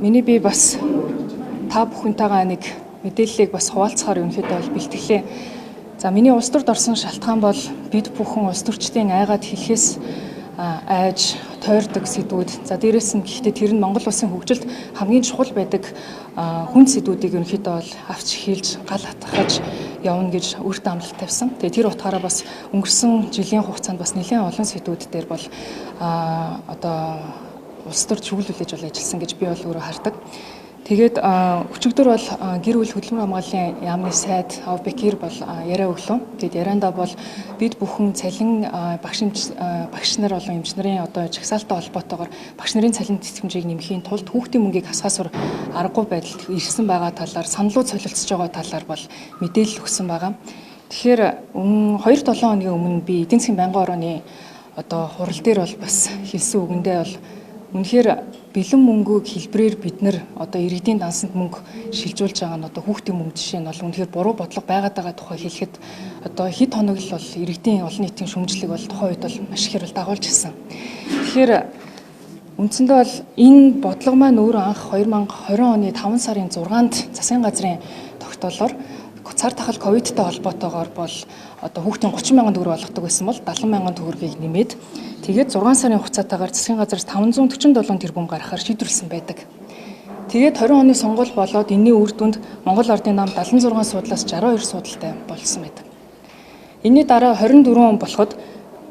Миний би бас та бүхэнтэйгээ нэг мэдээллийг бас хуваалцахаар ерөнхийдөө бол бэлтгэлээ. За, миний улс төрд орсон шалтгаан бол бид бүхэн улс төрчдийн айгаад хэлэхээс айж тойрдог сэдвүүд. За, дээрээс нь гэхдээ тэр нь Монгол улсын хөгжилд хамгийн чухал байдаг хүн сэдвүүдийг ерөнхийдөө бол авч хэлж гал атгахаж явна гэж өөртөө амлалт тавьсан. Тэгээ тэр утгаараа бас өнгөрсөн жилийн хугацаанд бас нэлээд олон сэдвүүд дээр бол одоо улс төр чиглүүлж бол ажилласан гэж би бол өөрөө хардаг. Тэгээд өчигдөр бол гэр бүл хөдөлмөр хамгааллын яамны сайд Овбекер бол яриа өглөө. Тэгээд яриандаа бол бид бүхэн цалин багш багш нар болон эмч нарын одоо жагсаалтай холбоотойгоор багш нарын цалин тэтгэмжийг нэмэхийн тулд хүүхдийн мөнгийг хасхаас аргагүй байдалд ирсэн байгаа талаар саналуу солилцож байгаа талаар бол мэдээлэл өгсөн байгаа. Тэгэхээр 2-7 хоногийн өмнө би эдийн засгийн байнгын орооны одоо хурал дээр бол бас хэлсэн үгэндээ бол үнэхээр бэлэн мөнгөг хэлбрээр бид нэр одоо иргэдийн дансанд мөнгө шилжүүлж байгаа нь одоо хүүхдийн мөнгө жишээ нь бол үнэхээр буруу бодлого байгаад байгаа тухай хэлэхэд одоо хэд хоног л бол иргэдийн олон нийтийн шүмжлэг бол тухайн үед бол маш ихээр бол дагуулж ирсэн. Тэгэхээр үндсэндээ бол энэ бодлого маань өөрөө анх 2020 оны 5 сарын 6-нд засгийн газрын тогтоолоор цар тахал ковидтай холбоотойгоор бол одоо хүүхдийн 30 мянган төгрөг олгодог байсан бол 70 мянган төгрөгийг нэмээд тэгээд 6 сарын хугацаатаагаар засгийн газраас 547 тэрбум гаргахаар шийдвэрлсэн байдаг. Тэгээд 20 оны сонгуул болоод энэний үр дүнд Монгол Ардын нам 76 суудлаас 62 суудалтай болсон байдаг. Энэний дараа 24 он болоход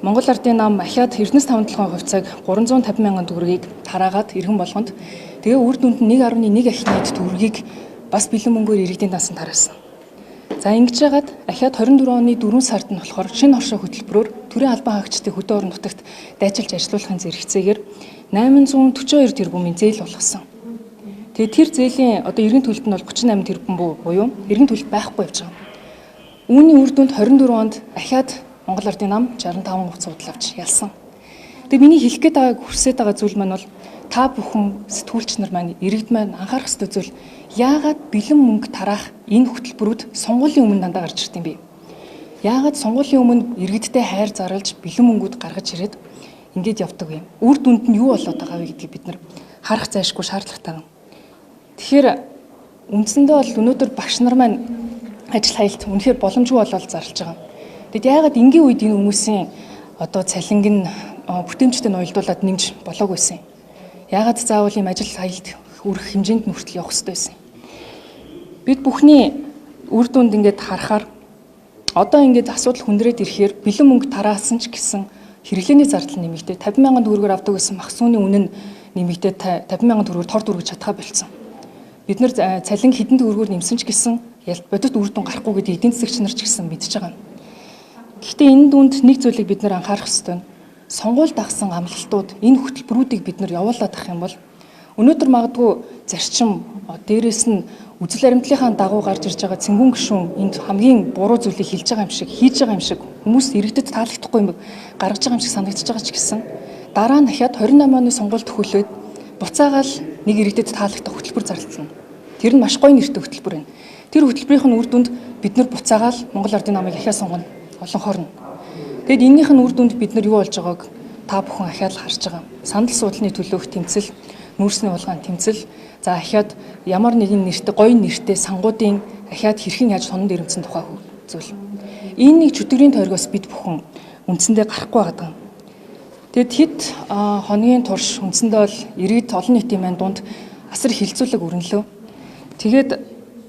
Монгол Ардын нам ахиад Эрдэнэс таван толгойн хувьцааг 350 мянган төгрөгийг тараагаад иргэн болгонд тэгээ үр дүнд нь 1.1 ахин нийт төгрөгийг бас бэлэн мөнгөөр иргэдийн дансанд тараасан. За, ингэж яагаад ахиад 24 оны 4 сард нь болохоор шинэ хоршоо хөтөлбөрөөр төрийн албан хаагчдыг хөдөө орон нутагт дайчилж ажилуулахын зэрэгцээгээр 842 тэрбумын зээл болгосон. Тэгээ тэр зээлийн одоо эргэн төлөлт нь бол 38 тэрбум буюу эргэн төлөлт байхгүй явж байгаа. Үүний үр дүнд 24 онд ахиад Монгол Ардын нам 65 хувь судал авч ялсан. Тэгээ миний хэлэх гээд байгааг хүсээд байгаа зүйл маань бол та бүхэн сэтгүүлч нар маань, иргэд маань анхаарах ёстой зүйл яагаад бэлэн мөнгө тараах энэ хөтөлбөрүүд сонгуулийн өмнө дандаа гарч ирд юм бэ? Яагаад сонгуулийн өмнө иргэдтэй хайр зарлж бэлэн мөнгүүд гаргаж ирээд ингэж явдаг юм? Үр дүнд нь юу болоод байгаа вэ гэдгийг бид нар харах зайшгүй шаардлагатай. Тэгэхээр үндсэндээ бол өнөөдөр багш нар маань ажил хаялт үнэхээр боломжгүй болол зарлж байгаа. Тэгэд яагаад энгийн үед энэ хүмүүсийн одоо цалинг нь бүтээмжтэй нь уялдуулаад нэмж болоогүйсэн юм? Яагаад заавал ийм ажил хаялт өрөх хэмжээнд нь хүртэл явах ёстой байсан юм? Бид бүхний үр дүнд ингээд харахаар одоо ингээд асуудал хүндрээд ирэхээр бэлэн мөнгө тараасан ч гэсэн хэрэглээний зардал нэмэгдээ 50 мянган төгрөгөөр авдаг гэсэн мах сүүний үнэ нь нэмэгдээ 50 мянган төгрөгөөр тор дүргэж чадхаа болцсон. Бид нар цалин хэдэн төгрөгөөр нэмсэн ч гэсэн ялт бодит үр дүн гарахгүй гэдэг эдийн засагч нар ч гэсэн мэдж байгаа. Гэхдээ энэ дүнд нэг зүйлийг бид нар анхаарах ёстой нь сонгуульд дагсан амлалтууд энэ хөтөлбөрүүдийг бид нар явуулаад ах юм бол өнөөдөр магадгүй зарчим дээрээс нь үзэл баримтлалынхаа дагуу гарч ирж байгаа цэнгүүн гишүүн энд хамгийн буруу зүйлийг хэлж байгаа юм шиг, хийж байгаа юм шиг, хүмүүс иргэдэд таалагдахгүй юм гаргаж байгаа юм шиг санагдаж байгаа ч гэсэн дараа нь дахиад 28 оны сонгуульд төхөөлөөд буцаагаал нэг иргэдэд таалагдах хөтөлбөр зарласан. Тэр нь маш гоё нэртэй хөтөлбөр байна. Тэр хөтөлбөрийнх нь үр дүнд бид нар буцаагаал Монгол Ардын намыг ахиад сонгоно. Олон хорно. Тэгэд энэнийх нь үр дүнд бид нар юу болж байгааг та бүхэн ахиад л харж байгаа. Сандал суудлын төлөөх тэмцэл, нүүрсний хулгайн тэмцэл, за ахиад ямар нэгэн нэртэй гоё нэртэй сангуудын ахиад хэрхэн яаж тонон дэрэмцэн тухай зүйл. Энэ нэг чөтгөрийн тойргоос бид бүхэн үндсэндээ гарахгүй байгаа. Тэгэд хэд хоногийн турш үндсэндээ бол иргэд олон нийтийн маань дунд асар хилцүүлэг өрнөлөө. Тэгээд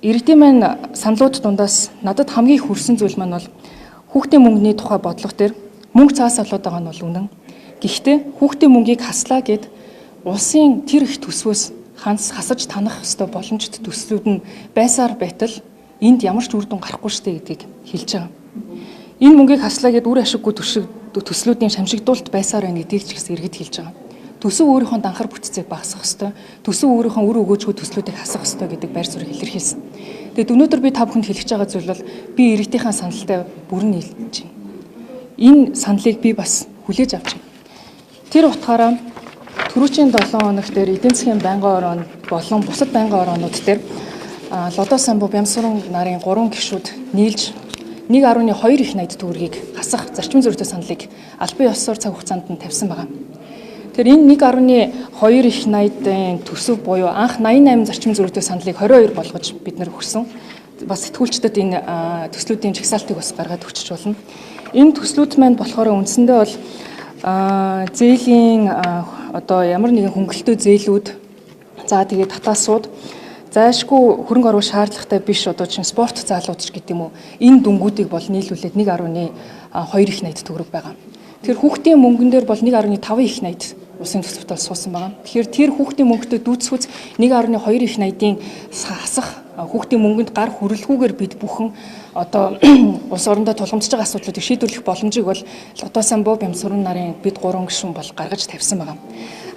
иргэдийн маань саналууд дундаас надад хамгийн их хүрсэн зүйл маань бол хүүхдийн мөнгөний тухай бодлого дээр мөнгө цаас олоод байгаа нь бол үнэн. Гэхдээ хүүхдийн мөнгийг хаслаа гэд улсын тэр их төсвөөс ханс хасаж танах ёстой боломжит төслүүд нь байсаар байтал энд ямар ч үр дүн гарахгүй штэ гэдгийг хэлж байгаа. Энэ мөнгийг хаслаа гэд үр ашиггүй төслүүдийн шамшигдуулалт байсаар байна гэдгийг ч гэсэн иргэд хэлж байгаа. Төсөв өөрийнхөө данхар бүтцийг багасгах ёстой. Төсөв өөрийнхөө үр өгөөжгүй төслүүдийг хасах ёстой гэдэг байр суурийг илэрхийлсэн. Тэгэд өнөөдөр би та бүхэнд хэлэх байгаа зүйл бол би иргэдийнхаа саналтай бүрэн нийлж байна. Энэ саналыг би бас хүлээж авч байна. Тэр утгаараа түрүүчийн 7 хоног дээр эдийн засгийн байнгын орон болон бусад байнгын ороонууд дээр Лодоо самбу Бямсуран нарын 3 гишүүд нийлж 1.2 их 80 төгрөгийг хасах зарчим зөрүүтэй саналыг албан ёсоор цаг хугацаанд нь тавьсан байгаа. Тэгэхээр энэ 1.2 их 80-ын төсөв буюу анх 88 зарчим зөрүүтэй саналыг 22 болгож бид нар өгсөн. Бас сэтгүүлчдэд энэ төслүүдийн жагсаалтыг бас гаргаад өгчөж болно. Энэ төслүүд маань болохоор үндсэндээ бол зээлийн одоо ямар нэгэн хөнгөлөлтөө зээлүүд, за тэгээд татаасууд, зайлшгүй хөрөнгө оруулах шаардлагатай биш одоо чинь спорт залууд ч гэдэг юм уу, энэ дүнгуудыг бол нийлүүлээд 1.2 их 80 төгрөг байгаа. Тэгэхээр хүүхдийн мөнгөн дээр бол 1.5 их 80 улсын төсөвт бол суусан байгаа. Тэгэхээр тэр хүүхдийн мөнгөтэй дүүцхүүц 1.2 их 80-ийн хасах хүүхдийн мөнгөнд гар хүрэлгүүгээр бид бүхэн одоо улс орондоо тулгамдж байгаа асуудлуудыг шийдвэрлэх боломжийг бол Лотосамбо Бямсүрэн нарын бид гурван гишүүн бол гаргаж тавьсан байгаа.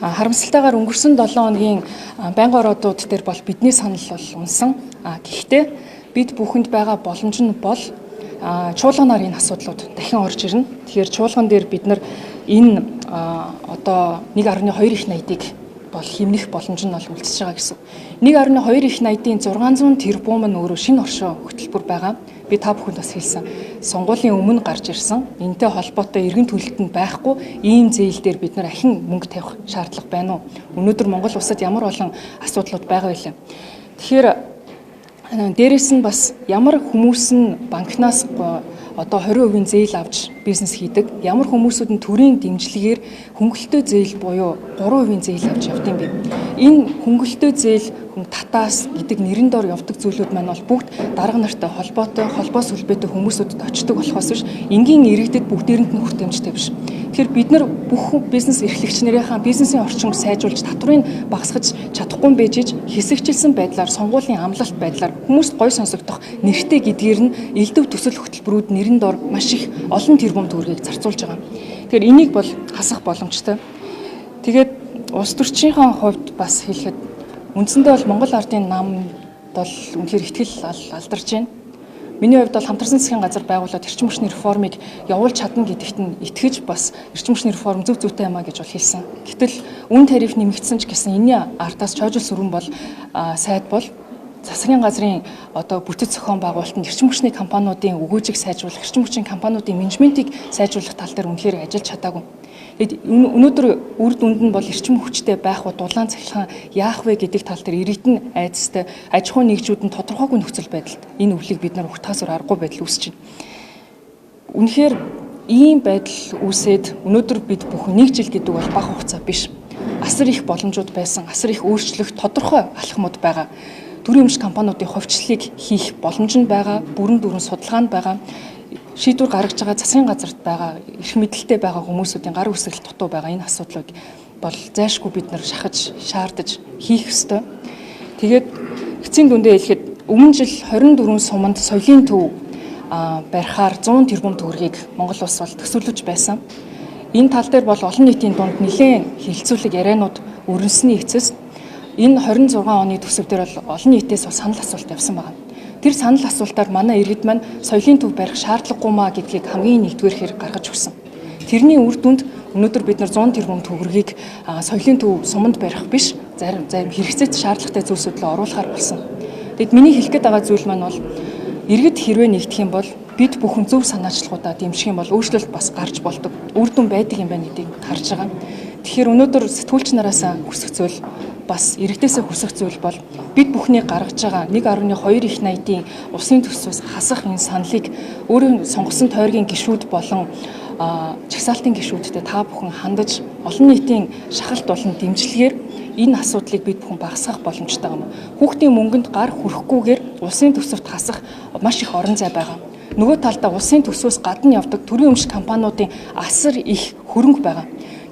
Харамсалтайгаар өнгөрсөн 7 хоногийн байнгын ороодууд дээр бол бидний санал бол унсан. Гэхдээ бид бүхэнд байгаа боломж нь бол чуулганаар энэ асуудлууд дахин орж ирнэ. Тэгэхээр чуулган дээр бид нар энэ одоо 1.2 их 80-ыг бол хэмнэх боломж нь бол үлдсэж байгаа гэсэн. 1.2 их 80-ын 600 тэрбум нь өөрөө шинэ оршин хөтөлбөр байгаа. Би та бүхэнд бас хэлсэн. Сонгуулийн өмнө гарч ирсэн. Энтэй холбоотой эргэн төлөлт нь байхгүй ийм зээл дээр бид нар ахин мөнгө тавих шаардлага байна уу? Өнөөдөр Монгол улсад ямар олон асуудлууд байгаа вэ? Тэгэхээр дээрэс нь бас ямар хүмүүс нь банкнаас одоо 20% зээл авч бизнес хийдэг, ямар хүмүүсүүд нь төрийн дэмжлэгээр хөнгөлөлтөө зээл буюу 3% зээл авч явд юм бэ? Энэ хөнгөлөлтөө зээл татаас гэдэг нэрэн дор явдаг зүйлүүд маань бол бүгд дарга нартай холбоотой, холбоо сүлбээтэй хүмүүсүүдэд очдог болохоос биш, энгийн иргэдэд бүгдээрэнд нь хүртээмжтэй биш. Тэгэхээр бид нар бүх бизнес эрхлэгч нарынхаа бизнесийн орчин сайжруулж татврыг багасгаж чадахгүй байж иж хэсэгчилсэн байдлаар сонгуулийн амлалт байдлаар хүмүүст гой сонсогдох нэртэй гэдгээр нь элдв төсөл хөтөлбөрүүд нэрэн дор маш их олон тэрбум төгрөгийг зарцуулж байгаа. Тэгэхээр энийг бол хасах боломжтой. Тэгээд улс төрчийнхээ хувьд бас хэлэхэд үндсэндээ бол Монгол ардын нам бол үнэхээр ихтгэл алдарч байна. Миний хувьд бол хамтарсан засгийн газар байгуулад эрчим хүчний реформыг явуулж чадна гэдэгт нь итгэж бас эрчим хүчний реформ зөв зүйтэй юм а гэж бол хэлсэн. Гэтэл үн тариф нэмэгдсэн ч гэсэн энэний ардаас чойжол сүрэн бол сайд бол засгийн газрын одоо бүтэц зохион байгуулалтанд эрчим хүчний компаниудын өгөөжийг сайжруулах, эрчим хүчний компаниудын менежментийг сайжруулах тал дээр үнэхээр ажиллаж чадаагүй. Тэгэд өнөөдөр үр дүнд нь бол эрчим хүчтэй байх уу, дулаан цахилгаан яах вэ гэдэг тал дээр иргэдэн айдастай, аж ахуйн нэгжүүд нь тодорхойгүй нөхцөл байдалд энэ өвлийг бид нар ухтахаас өөр аргагүй байдал үүсэж байна. Үнэхээр ийм байдал үүсээд өнөөдөр бид бүхэн нэг жил гэдэг бол бага хугацаа биш. Асар их боломжууд байсан, асар их өөрчлөх тодорхой алхмууд байгаа. Төрийн өмч компаниудын хувьчлалыг хийх боломж нь байгаа, бүрэн дүүрэн судалгаа нь байгаа. Шийдвэр гаргаж байгаа засгийн газарт байгаа, эрх мэдэлтэй байгаа хүмүүсүүдийн гар үсгэл дутуу байгаа энэ асуудлыг бол зайлшгүй бид нар шахаж, шаардаж хийх ёстой. Тэгээд эцсийн дүндээ хэлэхэд өмнө жил 24 суманд соёлын төв барихаар 100 тэрбум төгрөгийг Монгол улс бол төсөөлөж байсан. Энэ тал дээр бол олон нийтийн дунд нэлээд хилцүүлэг ярианууд өрнөсний эцэс энэ 26 оны төсөв дээр бол олон нийтээс бол санал асуулт явсан байна. Тэр санал асуултаар манай иргэд маань соёлын төв барих шаардлагагүй маа гэдгийг хамгийн нэгдүгээр хэрэг гаргаж өгсөн. Тэрний үр дүнд өнөөдөр бид нар 100 тэрбум төгрөгийг соёлын төв суманд барих биш, зарим хэрэгцээт шаардлагатай зүйлсүүд л оруулахар болсон. Тэгэд миний хэлэх гээд байгаа зүйл маань бол иргэд хэрвээ нэгдэх юм бол бид бүхэн зөв санаачлагуудаа дэмжих юм бол өөрчлөлт бас гарч болдог. Үр дүн байдаг юм байна гэдгийг харж байгаа. Тэгэхээр өнөөдөр сэтгүүлч нараас хүсэх зүйл бас иргэдээсээ хүсэх зүйл бол бид бүхний гаргаж байгаа 1.2 их 80-ийн улсын төсвөөс хасах энэ саналыг өөрийн сонгосон тойргийн гишүүд болон жагсаалтын гишүүдтэй та бүхэн хандаж олон нийтийн шахалт болон дэмжлэгээр энэ асуудлыг бид бүхэн багасгах боломжтой юм. Хүүхдийн мөнгөнд гар хүрэхгүйгээр улсын төсөвт хасах маш их орон зай байгаа. Нөгөө талдаа улсын төсвөөс гадна явдаг төрийн өмч компаниудын асар их хөрөнгө байгаа.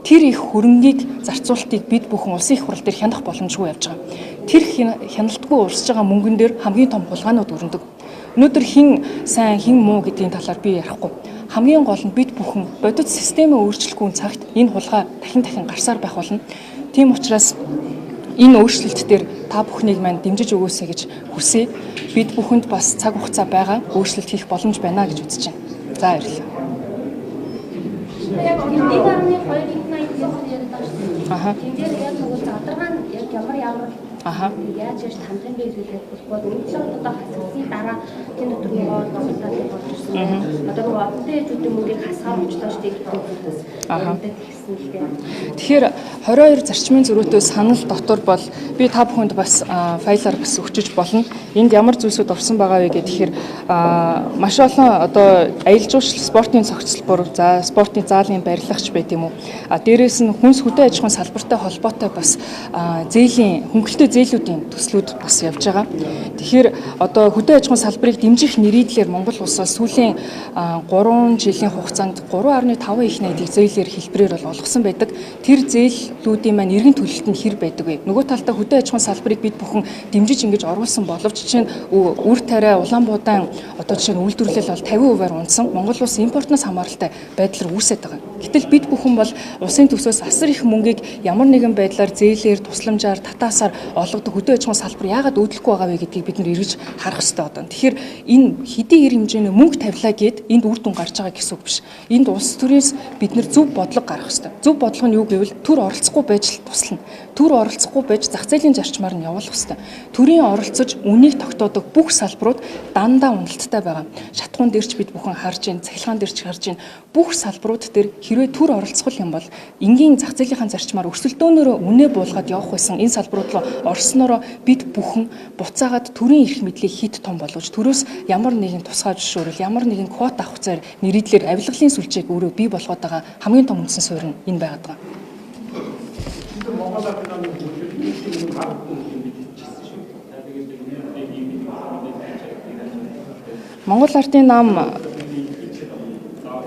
Тэр их хөрөнгийг зарцуулалтыг бид бүхэн улсын их хурал дээр хянах боломжгүй явж байгаа. Тэр хяналтгүй урсж байгаа мөнгөн дээр хамгийн том хулгайнууд өрнөдөг. Өнөөдөр хэн сайн хэн муу гэдгийн талаар би ярихгүй. Хамгийн гол нь бид бүхэн бодит системээ өөрчлөхгүй цагт энэ хулгай дахин дахин гарсаар байх болно. Тийм учраас энэ өөрчлөлт дээр та бүхнийг маань дэмжиж өгөөсэй гэж хүсье. Бид бүхэнд бас цаг хугацаа байгаа, өөрчлөлт хийх боломж байна гэж үзэж байна. За баярлалаа. Яг 1.2 яриад байгаа шүү дээ. Аха. Тэн дээр яг нөгөө задаргаа нь яг ямар Аха. яаж яаж хандах юм бэ гэдгийг болохгүй. Өмнө нь одоо хасагдсны дараа тэн дотор нөгөө логоталыг болж ирсэн. Одоо нөгөө одонтой ээжүүдийн мөнгийг хасгаар очлоо шүү дээ гэдэг зүйлээс яригдаад ирсэн л дээ. Тэгэхээр 22 зарчмын зөрүүтэй санал дотор бол би та бүхэнд бас файлаар бас өгчөж болно. Энд ямар зүйлсүүд орсон байгаа вэ гэхээр маш олон одоо аялал жуулчлал, спортын цогцлбор, за спортын заалын барилгач байт юм уу. А дээрээс нь хүнс хөдөө аж ахуйн салбартай холбоотой бас зээлийн хөнгөлөлтөй зээлүүдийн төслүүд бас явж байгаа. Тэгэхээр одоо хөдөө аж ахуйн салбарыг дэмжих нэрийдлэр Монгол улсаас сүүлийн 3 жилийн хугацаанд 3.5 их найдыг зээлээр хэлбэрээр бол олгосон байдаг. Тэр зээлүүдийн маань эргэн төлөлт нь хэр байдаг вэ? Нөгөө талдаа хөдөө аж ахуйн салбарыг бид бүхэн дэмжиж ингэж оруулсан боловч жишээ нь үр тариа, Улаанбуудаан одоо жишээ нь үйлдвэрлэл бол 50%-аар унасан. Монгол улс импортноос хамааралтай байдлаар үүсээд байгаа. Гэтэл бид бүхэн бол улсын төсвөөс асар их мөнгийг ямар нэгэн байдлаар зээлээр, тусламжаар, татаасаар олгодог хөдөө аж ахуйн салбар яагаад өөдлөхгүй байгаа вэ гэдгийг бид нар эргэж харах ёстой одоо. Тэгэхээр энэ хэдий эр хэмжээний мөнгө тавилаа гэд энд үр дүн гарч байгаа гэсэн үг биш. Энд улс төрөөс бид нар зөв бодлого гаргах ёстой. Зөв бодлого нь юу гэвэл төр оролцохгүй байж л туслана. Төр оролцохгүй байж зах зээлийн зарчмаар нь явуулах ёстой. Төрийн оролцож үнийг тогтоодог бүх салбарууд дандаа уналттай байгаа. Шатхуун дээр ч бид бүхэн харж байна, цахилгаан дээр ч харж байна. Бүх салбарууд дээр хэрвээ төр оролцох юм бол энгийн зах зээлийнхаа зарчмаар өрсөлдөөнөөрөө үнэ буулгаад явах байсан энэ салбарууд руу орсноороо бид бүхэн буцаагаад төрийн эрх мэдлийг хит том болгож төрөөс ямар нэгэн тусгай зөвшөөрөл, ямар нэгэн квот авах зэрэг нэрийдлэр авилгалын сүлжээг өөрөө бий болгоод байгаа хамгийн том үндсэн суурь нь энэ байгаад байгаа. Монгол Ардын намын хөтөлбөрийн гар мэдчихсэн шүү.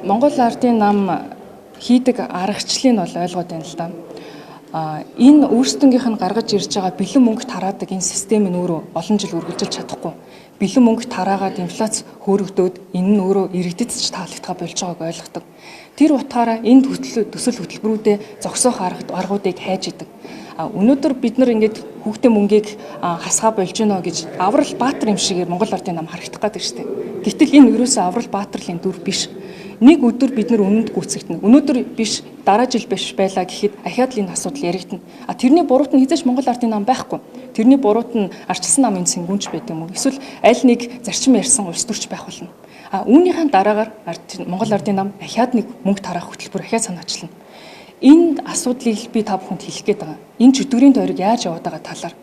Монгол Ардын нам хийдэг аргачлалыг нь бол ойлгоод байна л да. Энэ өөрсдөнгийнх нь гаргаж ирж байгаа бэлэн мөнгө тараадаг энэ систем нь өөрөө олон жил үргэлжилж чадахгүй. Бэлэн мөнгө тараагаад инфляц хөөрөгдөөд энэ нь өөрөө иргэдэд ч таалагдгаа болж байгааг ойлгодог. Тэр утгаараа энэ төсөл хөтөлбөрүүдээ зогсоох аргуудыг хайж идэг. Өнөөдөр бид нар ингээд хүүхдийн мөнгийг хасгаа болж гинэ гэж Аврал Баатар юм шигээр Монгол Ардын нам харагдах гэдэг шүү дээ. Гэтэл энэ ерөөсөө Аврал Баатарлын дүр биш. Нэг өдөр бид нар үнэнд гүйцэгдэнэ. Өнөөдөр биш, дараа жил биш байлаа гэхэд ахиад л энэ асуудал яригдана. А тэрний буруут нь хэзээ ч Монгол Ардын нам байхгүй. Тэрний буруут нь арчилсан намын цэнгүнч байт юм уу? Эсвэл аль нэг зарчим ярьсан улс төрч байх болно. А үүнийхэн дараагаар Монгол Ардын нам ахиад нэг мөнгө тараах хөтөлбөр ахиад санаачлана. Энэ асуудлыг би та бүхэнд хэлэх гээд байгаа. Энэ чөтгөрийн тойрог яаж яваад байгаа талаар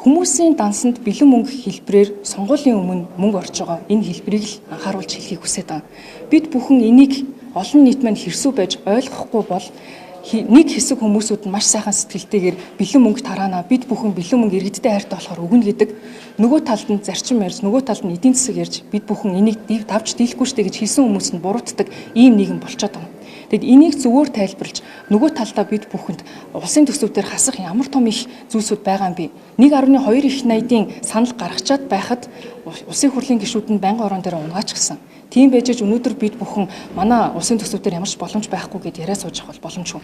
хүмүүсийн дансанд бэлэн мөнгө хэлбэрээр сонгуулийн өмнө мөнгө орж байгаа энэ хэлбэрийг л анхааруулж хэлхийг хүсэж байгаа. Бид бүхэн энийг олон нийт маань хэрсүү байж ойлгохгүй бол нэг хэсэг хүмүүсүүд нь маш сайхан сэтгэлтэйгээр бэлэн мөнгө тараана. Бид бүхэн бэлэн мөнгө иргэдтэй хайртай болохоор өгнө гэдэг. Нөгөө талд нь зарчим ярьж, нөгөө талд нь эдийн засаг ярьж бид бүхэн энийг давж дийлэхгүй штэ гэж хэлсэн хүмүүс нь буруутдаг ийм нийгэм болчиход байгаа. Тэгэд энийг зөвөр тайлбарлаж нөгөө талдаа бид бүхэнд улсын төсөв дээр хасах ямар том их зүйлсүүд байгаа юм бэ? 1.2 их найдын санал гаргачаад байхад улсын хурлын гишүүд нь байнгын орон дээр унгаачихсан. Тийм байж ч өнөөдөр бид бүхэн манай улсын төсөв дээр ямар ч боломж байхгүй гэд яриа сууж явах бол боломжгүй.